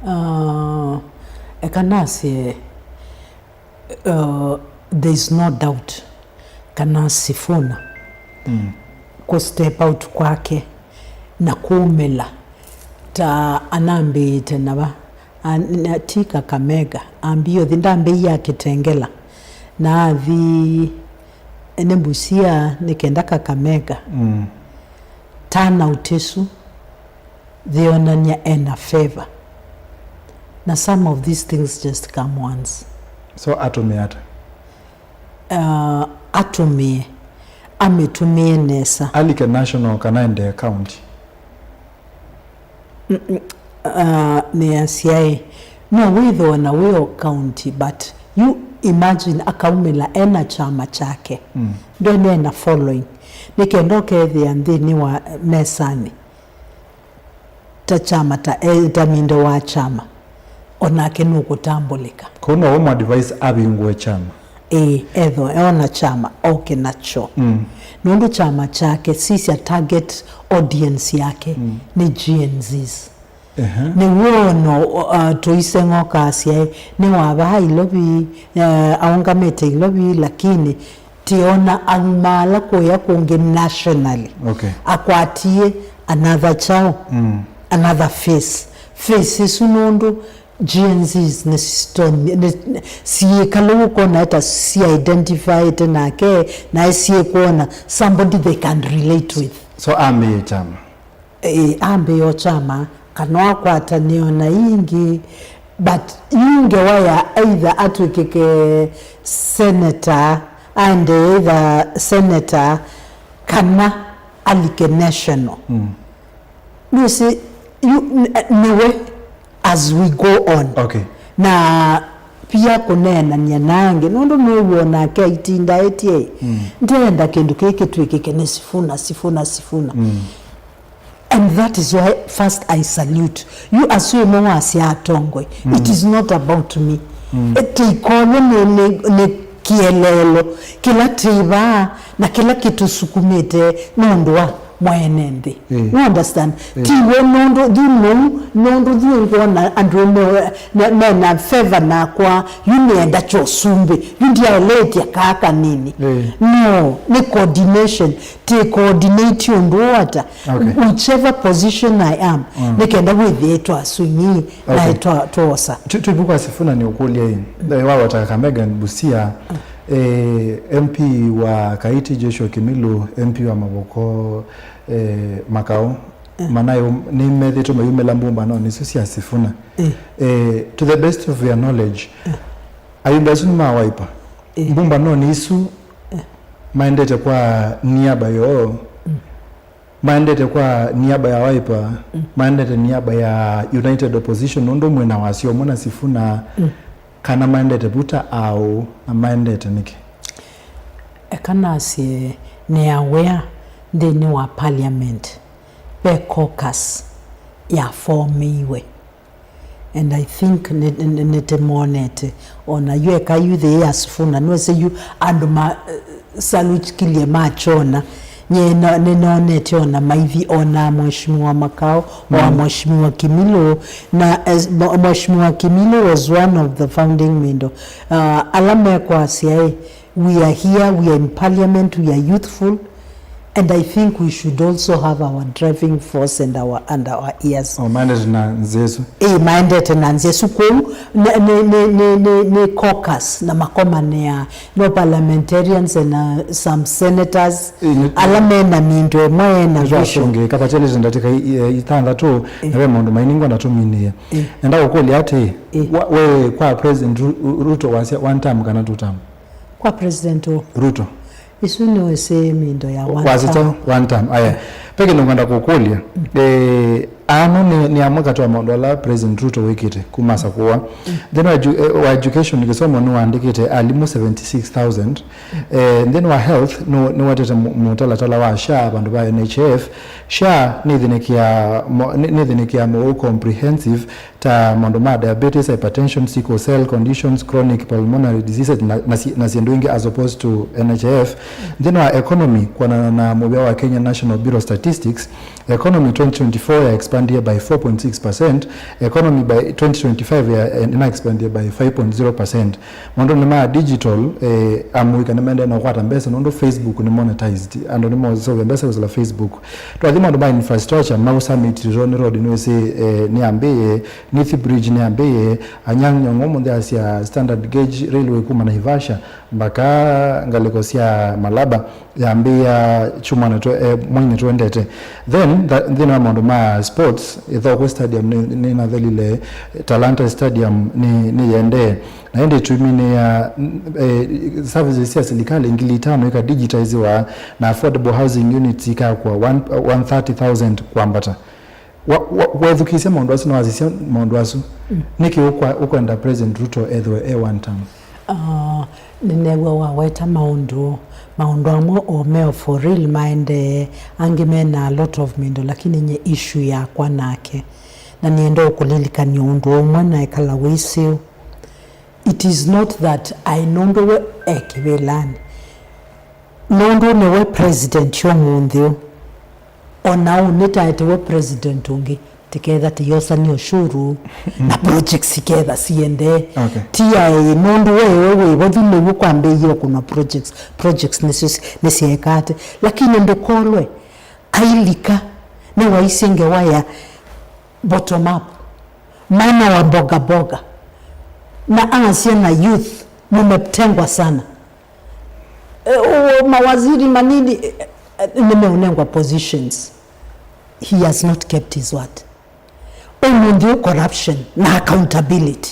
Ah, eka nasye, Uh, there is no doubt kana Sifuna, mm, kũ step out kwake na kũmĩla ta anambĩĩte na va, a-, na ti Kakamega, ambie ũthi, ndambĩie a Kitengela na athi ene Busia nĩ kenda Kakamega. Mm. Turnout ĩsu yĩonany'a ena favor. Na some of these things just come once. So atũmĩe ata? Uh, atũmĩe, amĩtũmĩe nesa. Alike national kana ende county? Mm, mm, uh, nĩasyae, no wĩthĩwe na wĩ o county, but yu Imagine akaumĩla ena kyama kyake. Mm. Ndwene ena following. Nĩ kenda ũkethĩa nthĩnĩ wa mesanĩ ta kyama ta, eh, ta mindo wa kyama, onake nũkũtambũlĩka. Kũu no ũmũ advise avingũe kyama. Ĩĩ, ethĩwa eona kyama oke nakyo. Mm. Nũndũ kyama kyake, sisya target audience yake, mm, nĩ Gen Zs. Ehe. Nĩw'o no, uh, tũiseng'oka asyaĩ, nĩ wa vaa Ilovi, uh, aũngamĩte Ilovi, lakini tiona auma ala kũya kũngĩ nationally. Okay. Akwatie another chao, mm, another face. Face isu nũndũ Gen Zs nĩ stone, nĩ, nĩ, syĩkalũ ũkona eta si identifyĩte nake, nae syĩkwona somebody they can relate with. So amĩĩtana. Ĩĩ, ambĩĩa kyama, kana akwatanĩo na ingĩ, but yu ngewa ya either atw'ĩkĩke senator, aende either senator, kana alike national. Mm. Nĩsĩ, yu, n-, nĩwe as we go on. Okay. Na pia kũneenany'a na angĩ, nũndũ nũw'o nake aitindaĩtye, mm, ndenda kĩndũ kĩĩ kĩtw'ĩkĩke nĩ Sifuna, Sifuna, Sifuna. Mm. And that is why first I salute you. Asu ĩmwe wasya atongoi. Mm. It is not about me. Mm. Tĩikolwe nĩ, nĩ, nĩ kĩeleelo kĩla tĩvaa na kĩla kĩtũsukumĩte nũndũ wa mwene nthĩ. Mm. You understand? Mm. Tiwe nũndũ, you know, nũndũ thiĩ ngwona andũ me, me, mena favor nakwa, yu nĩenda kyosumbĩ, yu ndiaeletya kaa kanini. Mm. No, nĩ coordination. Tĩ coordinate ũndũ ũũ ata? Okay. Whichever position I am, mm, nĩ kenda wĩthĩe twaswing'i, okay, na twa-, twosa. Tu-, tuivu kwa Sifuna nĩ ũkũlya ĩ. Eh, waweta Kakamega and Busia, eh, M P wa Kaiti Joshua Kimilu, M P wa Mavoko, eh, Makau, mm, manayo nĩmethĩtwe mayumĩla mbumbanonĩ isu sya Sifuna. Mm. Eh, to the best of your knowledge, mm, ayumbe asu nĩ ma Wiper. Eh. Mbumbanonĩ isu, eh, maendete kwa niaba yoo, mm, maendete kwa niaba ya Wiper, mm, maendete niaba ya United Opposition, nũndũ mwĩna wasya ũmwe na Sifuna, mm, kana maendete vu ta aũ, na maendete nĩkĩ? Eka nasye nĩ aware nthĩnĩ wa parliament ve caucus ya formiwe. And I think nĩ-, nĩ-, nĩtĩmonete. Ona yu eka yu thĩ ya Sifuna, nwĩsĩ yu andũ ma, eh, salukilie makyona. Nyie no-, nĩnonete ona maithi ona Mheshimiwa Makau, o, mm, Mheshimiwa Kimilu, na as, Mheshimiwa Kimilu was one of the founding middle. Uh, ala mekwasya, eh, we are here, we are in parliament, we are youthful, and I think we should also have our driving force and our, and our ears. O, maendete na nzĩa ĩsu. Ĩĩ, maendete na nzĩa ĩsu. Kwoou nĩ, nĩ, nĩ, nĩ, nĩ, nĩ caucus na makomanĩa, no parliamentarians and, uh, some senators, ĩĩ, nĩ, ala mena mindo ĩmwe na vision. Nĩtwasũngĩĩka vatelete ndatĩka i-, i-, ithanthatu, ĩĩ, na ve maũndũ maingĩ ngwenda tũminĩe. Ĩĩ. Nenda kũkũlya atĩĩ, ĩĩ, wa-, we kwa President Ru-, Ru-, Ruto wasya one term kana two term? Kwa President ũ? Ruto. Isu nĩwĩsĩ mindo ya one term. Wasita one term. Aya. Pe kĩndũ ngwenda kũkũlya. Eh, ano nĩ, nĩ amwe katĩ wa maũndũ ala President Ruto wĩkĩte kuma asakũwa. Nthĩnĩ wa edu-, eh, wa education, kĩsomo nĩwaandĩkĩte alimũ seventy six thousand. Eh, nthĩnĩ wa health, nũ-, nĩwetete mu-, mũtalatala wa SHA vandũ va N H I F. SHA nĩthĩnĩkĩa mo-, nĩ-, nĩthĩnĩkĩa mowau comprehensive ta maũndũ ma diabetes, hypertension, sickle cell conditions, chronic pulmonary diseases, na, na, si-, na syĩndũ ingĩ as opposed to N H I F. Nthĩnĩ wa economy, kwanana na mũvĩa wa Kenya National Bureau of Statistics, economy twenty twenty-four ya expandie by four point six percent, economy by twenty twenty-five ya, eh, ĩna expandie by five point zero percent. Maũndũnĩ ma digital, eh, amũika nĩmaendee na kũkwata mbesa nũndũ Facebook nĩ monetized. Andũ nĩmoseũvya mbesa kũsĩla Facebook. Twathi maũndũ ma infrastructure, Mau Summit, Ronnie Road, nĩwĩsĩ, eh, nĩambĩĩe, Nithi Bridge nĩambĩĩe, Anyang' Nyong'o ũmũnthĩ asya standard gauge railway kuma Naivasha mpaka ngalĩko sya Malaba yambĩĩa kyumwanĩ twe-, eh, mwainĩ twendete. Then, tha-, nthĩnĩ wa maũndũ ma sports, Ĩthokwe Stadium nĩ, nĩnathelile, Talanta Stadium nĩ, nĩyendee. Na ĩndĩ ĩtumi nĩ ya, eh, services sya silikalĩ ngili itano ikadigitiziwa, na affordable housing units ikakwa one, one thirty thousand kwambata. Wa, wa, wethukĩĩsya maũndũ asu na wasisya maũndũ asu, mm, nĩkĩ ũkwa-, ũkwenda President Ruto ethĩwe e one term? Ah, Nĩneew'a waweta maũndũ, maũndũ amwe o meo for real maendee, angĩ mena a lot of mindo, lakini nye issue yakwa nake, na nĩenda ũkũlilikany'a ũndũ ũmwe na ekala wĩsĩ ũũ. It is not that I nũndũ we e kĩvĩlanĩ, nũndũ nĩwe president ũmũnthĩ ũũ, o na ũũ nĩtaetewe president ũngĩ, tĩketha tĩyosany'a ũshuru na projects iketha siendee. Okay. Ti aĩ nũndũ wewe wĩvo vu nĩw'o kwambĩĩie ũkũnwa projects, projects nĩsyo si- nĩsyeeka ate. Lakini ndũkolwe ailika nĩwaisye ngewa ya bottom up, mama wa mboga mboga, na asya na youth mumetengwa sana. Eh, o mawaziri manini, eh, eh, nĩmeũnengwa positions. He has not kept his word. Ũmũnthĩ ũũ corruption na accountability,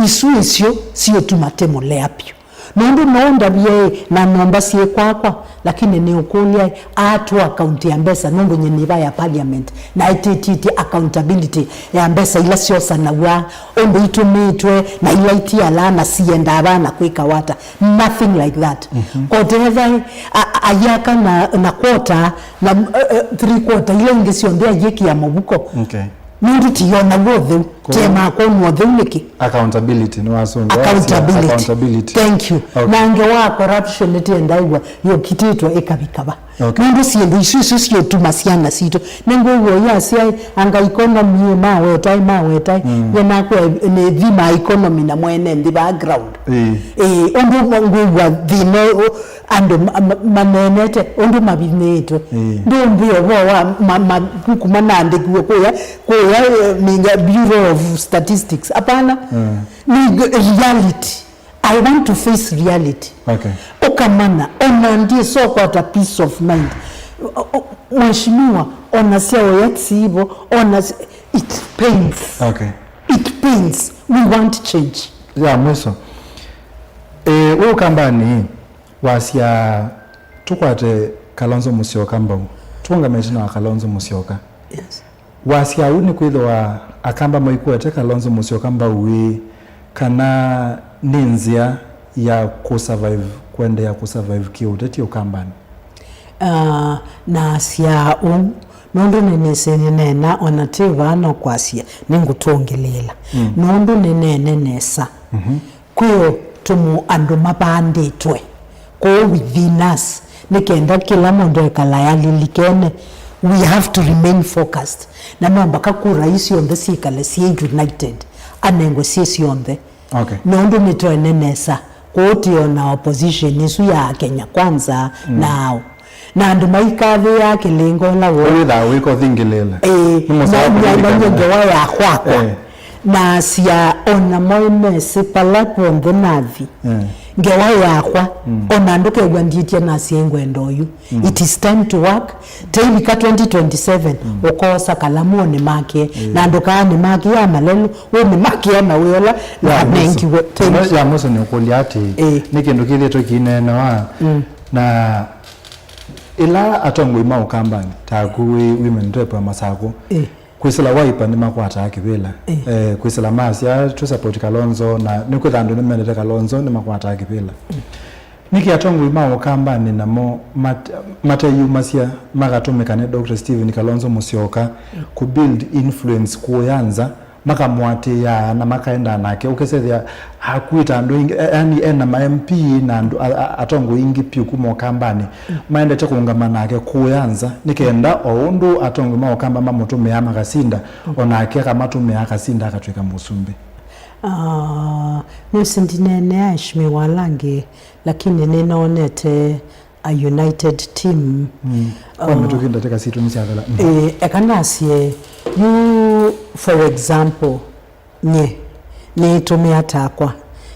isu nĩsyo siũtuma tĩmũlea vyũ. Nũndũ no ndavye na nomba syĩ kwakwa, lakini nĩũkũlya ĩ, atũ account ya mbesa, nũndũ nye nĩva ya parliament, na ĩtĩtĩtye accountability ya mbesa ila syosanaw'a, ũndũ itũmĩtwe, na ila itialaa, na siendaa va, na kwĩka wata. Nothing like that. Kotethai a- ayaka na, na kwota na, eh, eh, three quarter ila ingĩ syonthe ayĩkĩa mũvuko. Okay. Nũndũ tiyona w'o ũtheu. Kwoou- Tema kwonwa ũtheu nĩkĩ? Accountability, nĩ wasũngwa. Accountability. Accountability. Thank you. Okay. Na ngewa corruption nĩtĩendaiwa yũkitĩtwe ĩkavikava. Okay. Nũndũ syĩndũ isu isu siũtuma syana sitũ. Nĩngwĩw'a ũyasya anga economy ĩ mawetae, mawetae. Mm. Ngenakwĩa nĩ thima economy na mwene nthĩ background. Ĩĩ. Ĩĩ, ũndũ ngwĩw'a thĩna ũ- andũ ma- ma- maneenete ũndũ mavinyĩĩtwe. Ĩĩ. Ndũmbĩa ũvoo wa ma- mavuku manaandĩkiwe kũya kũya, eh, minga Bureau of Statistics. Hapana. Mm. Nĩ reality. I want to face reality. Okay. Ũkamana ona ndiĩsokwata peace of mind. O- o- Mheshimiwa, ona sya ũya siivo, ona si- it pains. Okay. It pains. We want change. Ya mwiso. Eh, we Ũkambanĩ, wasya tũkwate Kalonzo Musyoka mbau. Tũũngame ĩtina wa Kalonzo Musyoka. Yes. Wasya ũu nĩ kwĩthĩwa Akamba maikwete Kalonzo Musyoka mbau ĩ, kana nĩ nzĩa ya kũsurvive, kũendeea kũsurvive kĩũteti Ũkambanĩ? Ah, nasya ũu, nũndũ nĩnĩsĩ nĩneena, ona tĩ vaa no kwasya, nĩngũtũngĩlĩĩla. Mm. Nũndũ nĩneene nesa. Mhm. Kwĩ o tũmũ andũ mavandĩtwe kũũ within us, nĩ kenda kĩla mũndũ ekalae alilikene. We have to remain focused. Na no mbaka kura ii syonthe syĩkale syĩ united, anengwe syĩ syonthe. Okay. Nũndũ nĩtwene nesa, kũũ tĩ o na opposition ĩsu ya Kenya Kwanza, mm, nao. Na andũ maikathĩĩa kĩlĩngo ĩla woo. Wĩthaa wĩka ũthingĩlĩle. Ĩĩ, nĩ mũseo na- na- kũlilikana. Na ngewa ya kwakwa. Eh. Nasya ona moi mesĩ pala ponthe nathi. Eh. Ngewa yakwa, mm, ona ndũkew'a ndiĩtya nasya ngwenda ũyu. Mm. It is time to work. Teivika twenty twenty-seven, mm, ũkoosa kalamu ũnĩmakĩe. Eh. Na ndũkaanĩmakĩe ya malelũ, wĩnĩmakĩe na wĩola na ya mwiso. Nengiwe. Thank you. Ya mwiso nĩ ũkũlya atĩ, eh, nĩ kĩndũ kĩthĩtwe kĩineenewa, mm, na ĩla atongoi ma Ũkambanĩ, taku wĩ women rep wa Masakũ, eh, kwĩsĩla Wiper nĩmakwataa kĩvĩla. Eh. Eh, kwĩsĩla masya tũ support Kalonzo, na nĩkwĩtha andũ nĩmendete Kalonzo, nĩmakwataa kĩvĩla. Mm. Nĩkĩ atongoi ma Ũkambanĩ namo mat- mateyumasya makatũmĩka nĩ Doctor Stephen Kalonzo Musyoka, mm, kũ build influence kũya nza, makamũatĩĩaa na makaendaa nake, ũkesethĩa akwĩta andũ aingĩ, e- yani ena ma M P na andũ a- a- atongoi aingĩ vyũ kuma Ũkambanĩ, mm, maendete kũũngama nake kũya nza, nĩ kenda o ũndũ atongoi ma Ũkamba mamũtũmĩaa makasinda, mm, o nake akamatũmĩa akasinda akatw'ĩka mũsumbĩ. Ah, nĩsĩ ndineenea Mheshimiwa ala angĩ, lakini nĩnonete a united team. Mm. Kwa, uh, mĩtũkĩ ndatĩka sitũ nĩsyathela. Mm. Eh, eka nasye, yu, for example, nye nĩtũmĩa takwa,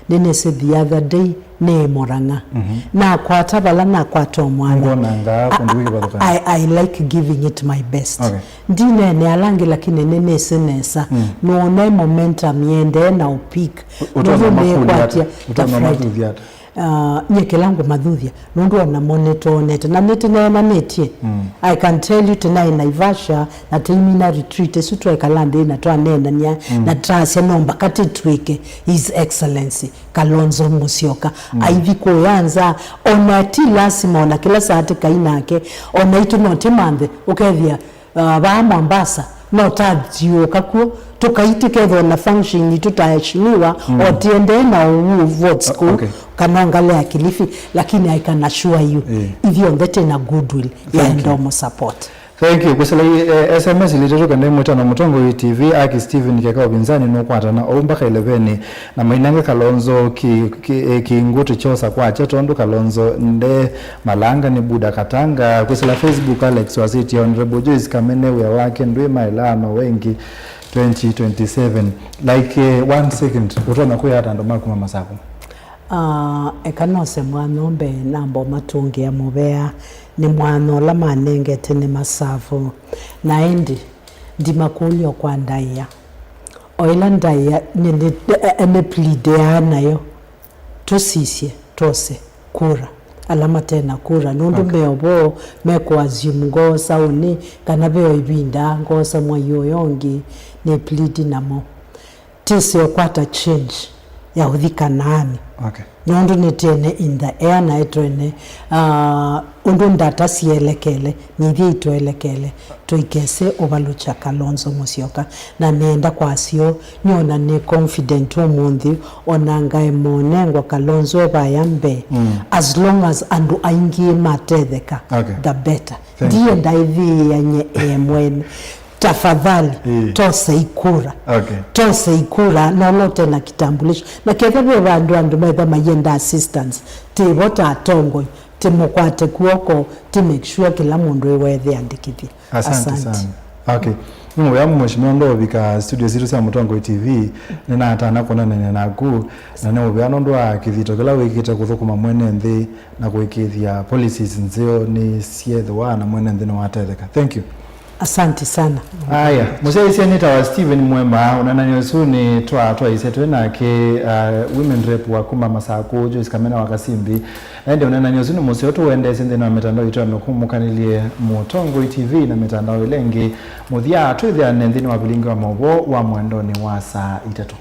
nĩnĩsĩ the other day nĩ Mũrang'a. Mhm. Nakwata vala nakwata o mwana. Ngonangaa kũndũ kwĩ kĩvathũkany'o. I, I like giving it my best. Okay. Ndineenea ala angĩ, lakini nĩnĩsĩ nesa. Mm. Nũone momentum yendee na ũpeak. Ũtonya makũlya ata? Ũtonya mathuthi ata? Uh, nyie kĩla ngũmathuthya, nũndũ ona mo nĩtwonete, na nĩtĩneenanĩtye. Mm. I can tell you, tĩnaĩ Naivasha, na tĩimina retreat, ĩsu twekala nthĩ na twaneenany'a, mm, na twasya no mbaka tĩtw'ĩke His Excellency Kalonzo Musyoka. Mm. Aithi kũya nza, ona ti lasima, ona kĩla saa tĩkai nake, ona itũ no tĩmanthe, ũkethĩa uh, vaa Mombasa, no tathiũũka kw'o, tũkai tũkethwa na function itũ ta aheshimiwa, mm, o tiendee na ũu votes kũu, okay, kana ngale ya Kilifi, lakini I can assure you, eh, ithyonthe twĩna goodwill ya, thank you, enda ũmũ support. Thank you. Kwĩsĩla, eh, S M S ilĩ itatũ kenda ĩmwe ĩtano, Mũtongoi T V, aki Steven Keka Upinzani nũkwatana ou mbaka ĩlevenĩ, na mainange Kalonzo ki, ki, eh, kingũtĩ kyosa kwakya, tondũ Kalonzo nde malanga nĩ Buda Katanga. Kwĩsĩla Facebook, Alex wasĩtie, Honorable Joyce Kamene wĩa wake ndwĩ maelano wengĩ twenty twenty-seven. Like, eh, one second, ũtonya kwĩa ata andũ ma kuma Masaku? Ah, eka nose mwanya mbee namba ũmatũngĩa mũvea, nĩ mwanya ũla manengete nĩ masavu. Na ĩndĩ, ndimakũlya kwa ndaĩa. O ĩla ndaĩa nĩ, nĩ, nĩ plead yaa nayo. Tũsisye twose kura, ala mate na kura, nũndũ, okay, me o vo mekũ assume ngoosa ũnĩ, kana ve o ĩvinda ngoosa mwai ũyũ ũngĩ, nĩ plead namo. Tĩsĩ ũkwata change ya ũthi Kanaani. Okay. Nũndũ nĩtwene in the air, na ĩtwene, ah, ũndũ ndata sielekele, nithyĩ itwelekele, tũikese ũvalũkya Kalonzo Musyoka. Na nĩenda kwasyo, nĩona nĩ confident ũmũnthĩ, ona ngaema ũnengwa Kalonzo e vaya mbee, mm, as long as andũ aingĩ matetheka, okay, the better. Thank you. Ndienda ĩthĩĩany'e e mwene. Tafadhali, eh, tose ikura. Okay. Tose ikura, nola ũte na kitambulisho. Na ketha ve vandũ andũ metha mayenda assistance, tĩvo ta atongoi, tĩmũkwate kw'oko, tĩ make sure kĩla mũndũ ĩwethĩandĩkĩthya. Asante, asante sana. Okay. Nĩ mũvea mheshimiwa ndovika studio sitũ sya Mũtongoi T V, nĩnatana kwonanania naku, na nĩ mũvea nũndũ wa kĩthito kĩla wĩkĩte kũthũkũma mwene nthĩ na kũĩkĩĩthya policies nzeo nĩ syethĩwa na mwene nthĩ nĩwatetheka. Thank you. Asante sana. Aya, mũsyaĩĩsya nĩtawa Stephen Mwema, ũneenany'o ũsu nĩ twa twaĩsya twĩ nake, uh, women rep wa kuma Masaku, Joyce Kamene wa Kasimbi. Ĩndĩ ũneenany'o ũsu nĩ mũseo tũwendeesye nthĩnĩ wa mĩtandao itũ ya mĩkũmũkanĩlye Mũtongoi T V na mĩtandao ĩla ĩngĩ. Mũthya, twĩthĩane nthĩnĩ wa vilingi wa maũvoo wa mwendonĩ wa saa itatũ.